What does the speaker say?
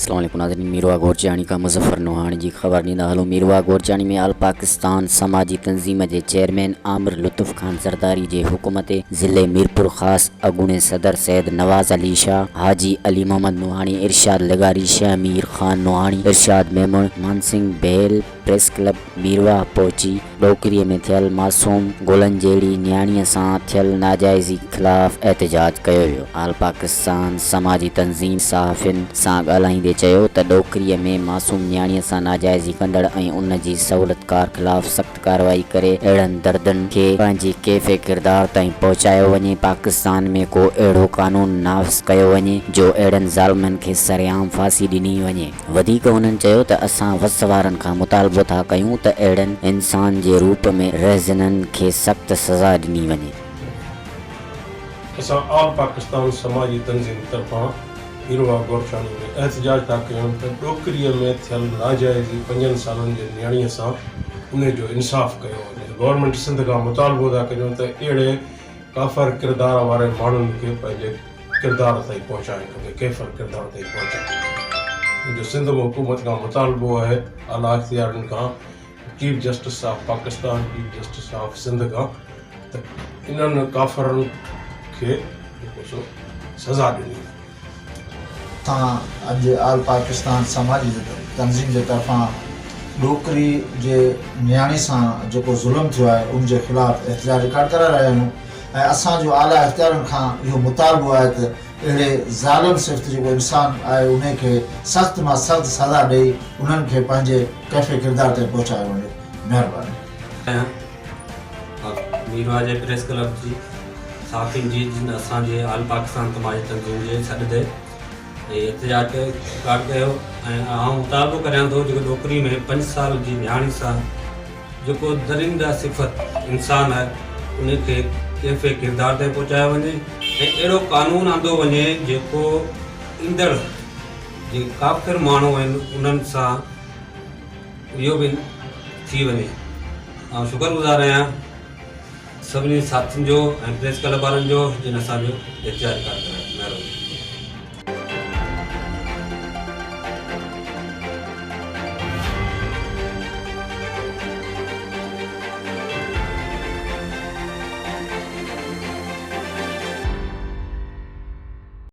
اسلام عليڪم ناظرين ميرواھ گورچاڻي کان مظفر نوحاڻي جي خبر ڏيندا هلون ميرواھ گورچاڻي ۾ آل پاڪستان سماجي تنظيم جي چيئرمين عامر لطف خان زرداري جي حڪم تي ضلعي ميرپورخاص اڳوڻي صدر سيد نواز علي شاھ حاجي علي محمد نوحاڻي ارشاد لغاري شهمير خان نوحاڻي ارشاد ميمڻ مانسنگھ ڀيل پريس ڪلب ميرواهه پهچي ڏوڪريء ۾ ٿيل معصوم گلن جهڙي نياڻيء سان ٿيل ناجائزي خلاف احتجاج ڪيو ويو. آل پاڪستان سماجي تنظيم صحافين سان ڳالهائيندي چيو ته ڏوڪريء ۾ معصوم نياڻيء سان ناجائزي ڪندڙ ۽ ان جي سهولتڪار خلاف سخت ڪارروائي ڪري اهڙن دردن کي پنهنجي ڪيفي ڪردار تائين پهچايو وڃي، پاڪستان ۾ ڪو اهڙو قانون نافذ ڪيو وڃي جو اهڙن ظالمن کي سرعام ڦاسي ڏني وڃي. وڌيڪ هنن چيو ته اسان وس وارن کان مطالبو ٿا ڪيون ته اهڙن انسان جي روپ ۾ رهزنن کي سخت سزا ڏني وڃي. اسان آل پاڪستان سماجي تنظيم طرفان هيرواهه گورچاڻي ۾ احتجاج ٿا ڪيون ته ڏوڪريء ۾ ٿيل ناجائزي پنجن سالن جي نياڻيء سان انهي جو انصاف ڪيو وڃي گورنمينٽ سنڌ کان مطالبو ٿا ڪريون ته اهڙي ڪافر ڪردار واري ماڻهن کي پنهنجي ڪردار تائين پهچائڻ کپي، ڪيفر ڪردار تائين پهچائڻ منهنجو سنڌ ۾ حڪومت کان مطالبو آهي اعليٰ اختيارين کان chief justice of Pakistan chief justice of Sindh کان ته انهن ڪافرن کي جيڪو سو سزا ڏني وڃي. اسان اڄ آل پاڪستان سماجي تنظيم جي طرفان ڏوڪري جي نياڻي سان جيڪو ظلم ٿيو آهي ان جي خلاف احتجاج رڪارڊ ڪرائي رهيا آهيون ۽ اسان جو اعليٰ اختيارين کان اهو مطالبو آهي ته اهڙي ظالم صفت جيڪو انسان آهي انهي کي سخت مان سخت سزا ڏئي انهن کي پنهنجي ڪيفي ڪردار تائين پهچايو وڃي. مهرباني. آهيان ميرواهه جي پريس ڪلب جي صحافين جي جن اسان جي آل پاڪستان سماجي تنظيم جي سڏ تي هي احتجاج رڪارڊ ڪيو ۽ آئون مطالبو ڪريان ٿو جيڪو ڏوڪري ۾ پنج سال جي نياڻي سان جيڪو درنده صفت انسان آهي ان کي ڪيفي ڪردار تائين پهچايو وڃي ۽ اهڙو قانون آندو وڃي جيڪو ايندڙ جيڪي ڪافر ماڻهو آهن انهن سان اهو به ٿي وڃي. آئون شڪر گذار آهيان سڀني ساٿين جو ۽ پريس ڪلب وارن جو جن اسان جو احتجاج رڪارڊ ڪرايو.